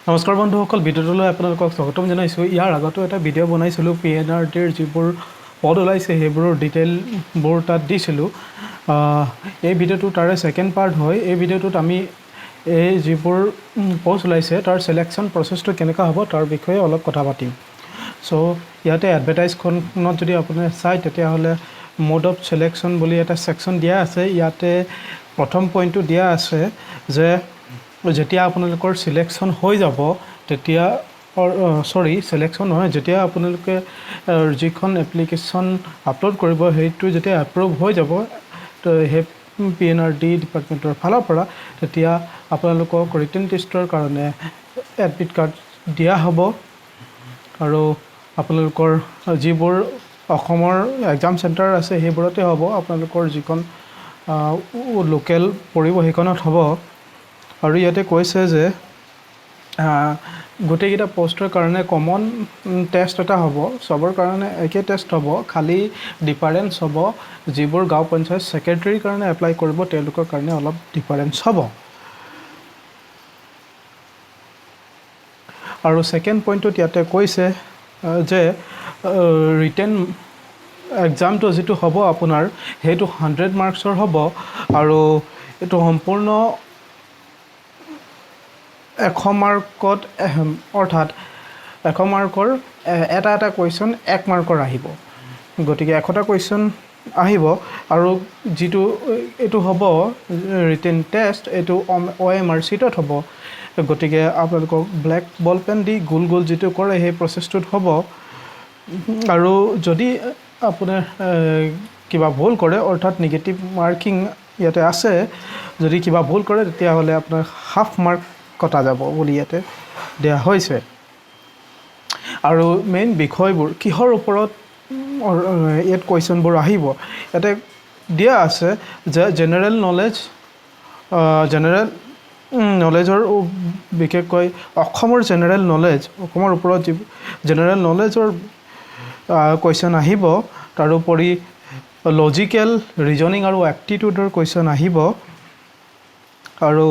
নমস্কাৰ বন্ধুসকল, ভিডিঅ'টোলৈ আপোনালোকক স্বাগতম জনাইছোঁ। ইয়াৰ আগতো এটা ভিডিঅ' বনাইছিলোঁ, পিএনআৰটিৰ যিবোৰ পদ ওলাইছে সেইবোৰৰ ডিটেইলবোৰ তাত দিছিলোঁ। এই ভিডিঅ'টো তাৰে ছেকেণ্ড পাৰ্ট হয়। এই ভিডিঅ'টোত আমি এই যিবোৰ পষ্ট ওলাইছে তাৰ চিলেকশ্যন প্ৰচেছটো কেনেকুৱা হ'ব তাৰ বিষয়ে অলপ কথা পাতিম। চ' ইয়াতে এডভাৰটাইজখনত যদি আপুনি চায়, তেতিয়াহ'লে মোড অফ চিলেকশ্যন বুলি এটা ছেকশ্যন দিয়া আছে। ইয়াতে প্ৰথম পইণ্টটো দিয়া আছে যে যেতিয়া আপোনালোকৰ চিলেকশ্যন হৈ যাব তেতিয়া, চৰি, চিলেকশ্যন নহয়, যেতিয়া আপোনালোকে যিখন এপ্লিকেশ্যন আপলোড কৰিব সেইটো যেতিয়া এপ্ৰুভ হৈ যাব, তো সেই পিএনআৰডি ডিপাৰ্টমেণ্টৰ ফালৰ পৰা, তেতিয়া আপোনালোকক ৰিটেন টেষ্টৰ কাৰণে এডমিট কাৰ্ড দিয়া হ'ব। আৰু আপোনালোকৰ যিবোৰ অসমৰ এক্সাম চেণ্টাৰ আছে সেইবোৰতে হ'ব। আপোনালোকৰ যিখন লোকেল পৰিব সেইখনত হ'ব। আৰু ইয়াতে কৈছে যে গোটেইকেইটা পষ্টৰ কাৰণে কমন টেষ্ট এটা হ'ব, চবৰ কাৰণে একে টেষ্ট হ'ব। খালী ডিফাৰেঞ্চ হ'ব যিবোৰ গাঁও পঞ্চায়ত ছেক্ৰেটেৰীৰ কাৰণে এপ্লাই কৰিব তেওঁলোকৰ কাৰণে অলপ ডিফাৰেঞ্চ হ'ব। আৰু ছেকেণ্ড পইণ্টটোত ইয়াতে কৈছে যে ৰিটেন এক্সামটো যিটো হ'ব আপোনাৰ, সেইটো 100 মাৰ্কছৰ হ'ব আৰু এইটো সম্পূৰ্ণ 100 মাৰ্কত, অৰ্থাৎ 100 মাৰ্কৰ এটা এটা কুৱেশ্যন 1 মাৰ্কৰ আহিব। গতিকে 100টা কুৱেশ্যন আহিব। আৰু যিটো এইটো হ'ব ৰিটেন টেষ্ট, এইটো অএমআৰ চিটত হ'ব। গতিকে আপোনালোকক ব্লেক বল পেন দি গোল গোল যিটো কৰে সেই প্ৰচেছটোত হ'ব। আৰু যদি আপোনাৰ কিবা ভুল কৰে, অৰ্থাৎ নিগেটিভ মাৰ্কিং ইয়াতে আছে, যদি কিবা ভুল কৰে তেতিয়াহ'লে আপোনাৰ হাফ মাৰ্ক কটা যাব বুলি ইয়াতে দিয়া হৈছে। আৰু মেইন বিষয়বোৰ কিহৰ ওপৰত ইয়াত কুৱেশ্যনবোৰ আহিব, ইয়াতে দিয়া আছে যে জেনেৰেল নলেজ, জেনেৰেল নলেজৰ, বিশেষকৈ অসমৰ জেনেৰেল নলেজ, অসমৰ ওপৰত যি জেনেৰেল নলেজৰ কুৱেশ্যন আহিব। তাৰোপৰি লজিকেল ৰিজনিং আৰু এপ্টিটিউডৰ কুৱেশ্যন আহিব। আৰু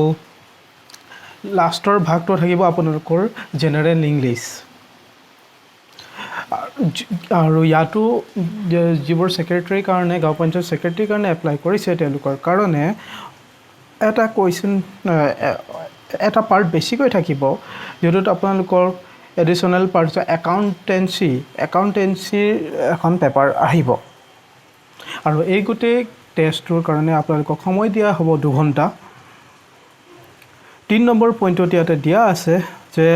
লাষ্টৰ ভাগটো থাকিব আপোনালোকৰ জেনেৰেল ইংলিছ। আৰু ইয়াতো যিবোৰ ছেক্ৰেটেৰীৰ কাৰণে, গাঁও পঞ্চায়ত ছেক্ৰেটেৰীৰ কাৰণে এপ্লাই কৰিছে তেওঁলোকৰ কাৰণে এটা কুৱেশ্যন, এটা পাৰ্ট বেছিকৈ থাকিব, যিটোত আপোনালোকৰ এডিশ্যনেল পাৰ্ট একাউণ্টেঞ্চিৰ এখন পেপাৰ আহিব। আৰু এই গোটেই টেষ্টটোৰ কাৰণে আপোনালোকক সময় দিয়া হ'ব 2 ঘণ্টা। 3 নম্বৰ পইণ্টত ইয়াতে দিয়া আছে যে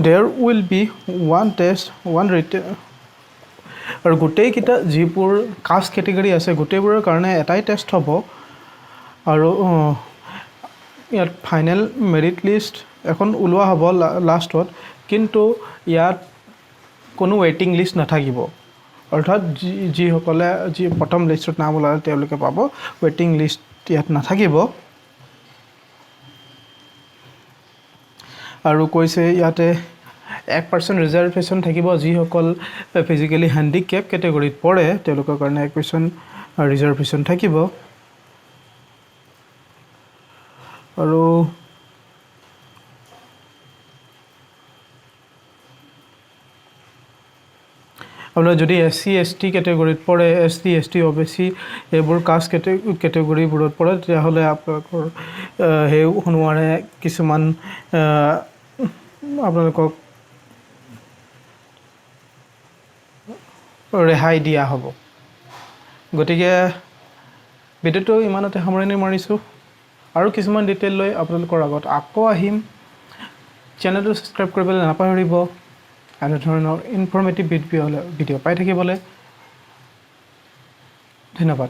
there will be one test, one written, আৰু গোটেইকেইটা যিবোৰ কাষ্ট কেটেগৰী আছে গোটেইবোৰৰ কাৰণে এটাই টেষ্ট হ'ব। আৰু ইয়াত ফাইনেল মেৰিট লিষ্ট এখন ওলোৱা হ'ব লাষ্টত, কিন্তু ইয়াত কোনো ৱেইটিং লিষ্ট নাথাকিব। অৰ্থাৎ যিসকলে যি প্ৰথম লিষ্টত নাম ওলালে তেওঁলোকে পাব, ৱেইটিং লিষ্ট ইয়াত নাথাকিব। আৰু কৈছে ইয়াতে 1% ৰিজাৰ্ভেশ্যন থাকিব, যিসকল ফিজিকেলি হেণ্ডিকেপ কেটেগৰীত পৰে তেওঁলোকৰ কাৰণে 1% ৰিজাৰ্ভেশ্যন থাকিব। আৰু আপোনাৰ যদি এছ চি, এছ টি কেটেগৰীত পৰে, এছ চি, এছ টি, অ' বি চি এইবোৰ কাষ্ট কেটেগৰীবোৰত পৰে, তেতিয়াহ'লে আপোনালোকৰ সেই অনুসাৰে কিছুমান আপোনালোকক ৰেহাই দিয়া হ'ব। গতিকে ভিডিঅ'টো ইমানতে সামৰণি মাৰিছোঁ। আৰু কিছুমান ডিটেইল লৈ আপোনালোকৰ আগত আকৌ আহিম। চেনেলটো ছাবস্ক্ৰাইব কৰিবলৈ নাপাহৰিব এনেধৰণৰ ইনফৰ্মেটিভ ভিডিঅ' পাই থাকিবলৈ। ধন্যবাদ।